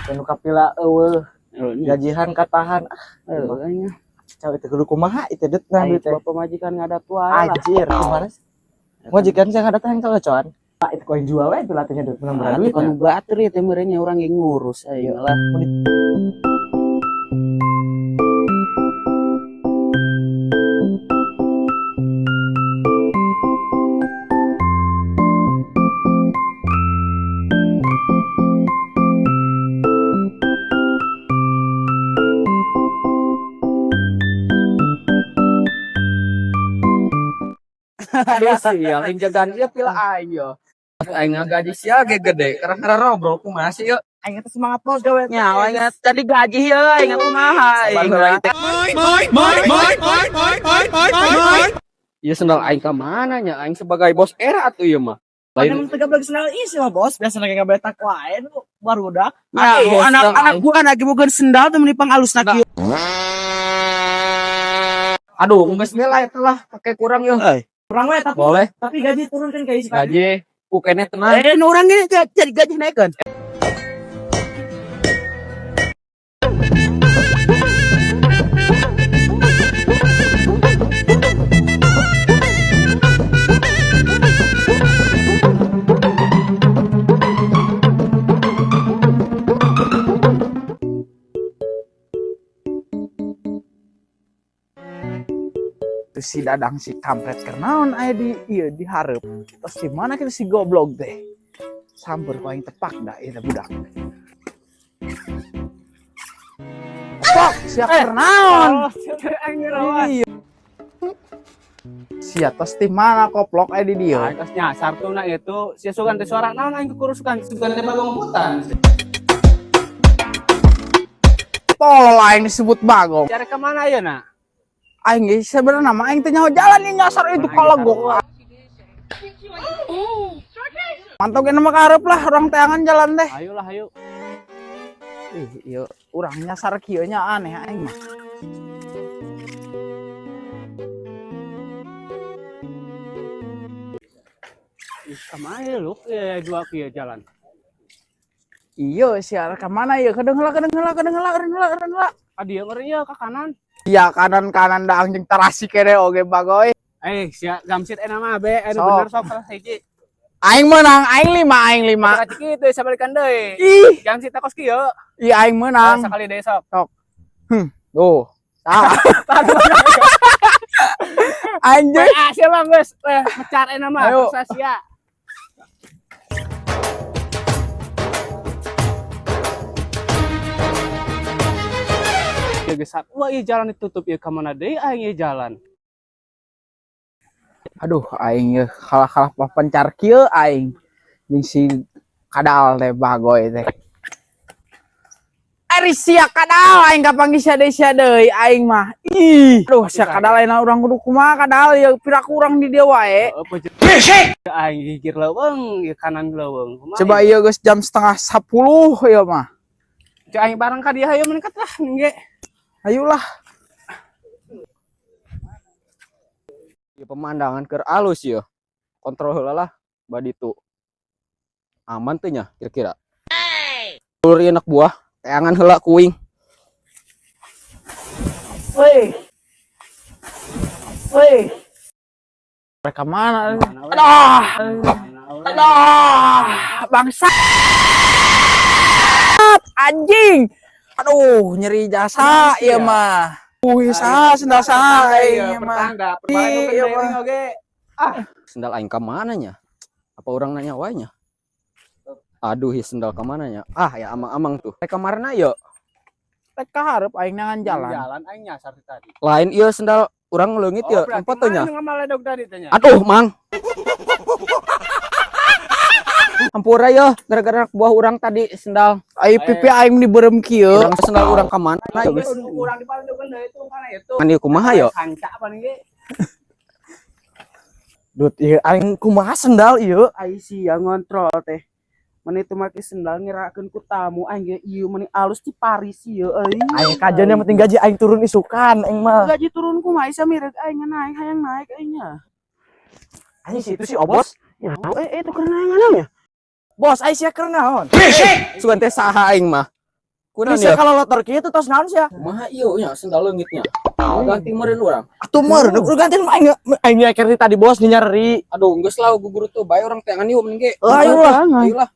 Nu kapila eueuh gajihan katahan, ah. Heuh nya. Cawe teh kudu kumaha itu det nah Ai duit teh. bapak majikan ngadat wae lah. Anjir, gimana sih? Majikan saya ngadat yang cocoan. Pak, itu kau yang jual we itu latihnya duit menang berapa duit Atuh ya? Kanu batur ya teh meureun nya urang ge ngurus aing lah. Aduh sial, aing jagaan ieu pila aing yo. Aing ngagaji sia ge gede, karena robrok kumaha sih yo. Aing teh semangat bos gawe. Nya aing tadi gaji ye aing kumaha aing. Ieu sendal aing ka mana nya? Aing sebagai bos era atuh ieu mah. Lain Lain teu gablek sendal isi mah bos, biasa lagi ngabetak wae nu barudak. Nah, Bos, anak-anak gua kan lagi boga sendal tuh meni pangalus na kieu. Aduh, geus nilai eta lah, pakai kurang yo. Kurang we tapi Boleh tapi gaji turun kan kayak isi tadi. gaji ku keneh tenang. Eh, nu urang ge jadi gaji naikkeun. Tuh si Dadang si kampret keur naon aya di ieu di hareup. Terus di mana kita si goblok teh? Samper ku aing tepak dah ieu teh budak. Tok, sia keur naon? Iya. Sia tos di mana koplok aya di dieu? Aing tos nyasar tuh na itu sia sugan teh suara naon aing kukurusukan sugan teh bagong hutan. Tolol aing disebut bagong. Cari ke mana ya nak? Aing ge sebenarnya mah aing teh nyaho jalan ieu nyasar itu kalegok. Mantau ge mah ka hareup lah urang teangan jalan teh. Ayolah ayo. Ih, ieu urang nyasar kieu nya aneh aing mah. Ih, kemana lu? Eh, dua kieu jalan. Iya, siar ka mana ieu? Kedeung heula, kedeung heula, kedeung heula, kedeung heula, kedeung heula. Ah, dia ngeri ya ke kanan. Iya, kanan-kanan da anjing tarasi kene oge bagoy. Eh, sia gamsit enak mah be, anu Sok. Bener sok salah hiji. Aing menang, aing lima, aing lima. Salah kitu sabalikan deui. Ih, Gamsit kos kieu. iya aing menang. Sekali deui sok. Tuh. Ah. Anjing. Ah, sia mah geus eh mecar enak mah Ayo. terus sia. Ya geus wah ieu jalan ditutup ieu ka mana deui aing ieu jalan. Aduh, aing ye kalah-kalah papencar kieu aing. Jeung si kadal teh bagoy teh. Ari sia kadal aing kapanggih sia deui sia deui aing mah. Ih, aduh sia kadal ayeuna urang kudu kumaha kadal ieu piraku urang di dieu wae. Berisik. Aing gigir leuweung, ieu kanan leuweung. Kumaha Coba ieu? ieu geus jam 9.30 ieu mah. Cek aing bareng ka dieu hayu meningkat lah ningge. Ayolah. Ieu pemandangan keur alus ieu. Kontrol heula lah baditu. Aman teu nya kira-kira. Ulur ieu anak buah, teangan heula kuing. Woi. Woi. Mereka mana? Aduh. Aduh, bangsa. Anjing. Aduh, nyeri jasa ieu mah. Wih, sah sendal sah aing mah. Pertanda, pertanda Iya, mah. oge. Sendal aing ka mana nya? Apa orang nanya wae nya? Aduh, ieu sendal ka mana nya? Ah, ya amang-amang tuh. Rek ka marana ye? Rek ka hareup aing nangan jalan. Jalan aing nyasar ti tadi. Lain ieu sendal urang leungit ye, berarti empat teh nya. mana ngamaledog tadi teh nya. Aduh, Mang. Hampura ye, gara-gara anak buah urang tadi sendal. Ai pipi aing dibeureum kieu. Urang sendal urang ka mana Aing geus. urang di paledogan deui itu kana itu. Kan ieu kumaha ye? Sanca paling ge. Dut ieu aing kumaha sendal ieu? Ai sia ngontrol teh. Mana itu make sendal ngerakeun ku tamu aing ge ieu meni alus di Paris ieu euy. Aing kajian, yang penting gaji aing turun isukan aing mah. Gaji turun kumaha isa mireg aing naik, hayang naik aingnya. Anjing, si itu si Obos. Ya, eh itu keur naik ya. Bos, aing sia keur naon? Sugan teh saha aing mah? Kunaon Ini sia ya? kalau lotor kieu tos naon sia? Kumaha ieu nya sendal leungitnya? Ganti meureun urang. Atuh meureun udah ganti mah aing aing nyeker di tadi, bos, nyeri. Aduh, geus lah guguru tuh bae urang teangan yuk mending ge. Ayo lah. Ayo lah.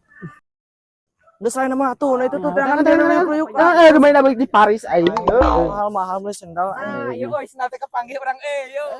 Geus lain mah tuh, nah itu tuh teangan. Teangan, kriuk. Eh, lumayan balik di Paris aing. Mahal-mahal beli sendal. Ayo euy, sendal teh kepanggih urang eh, yuk.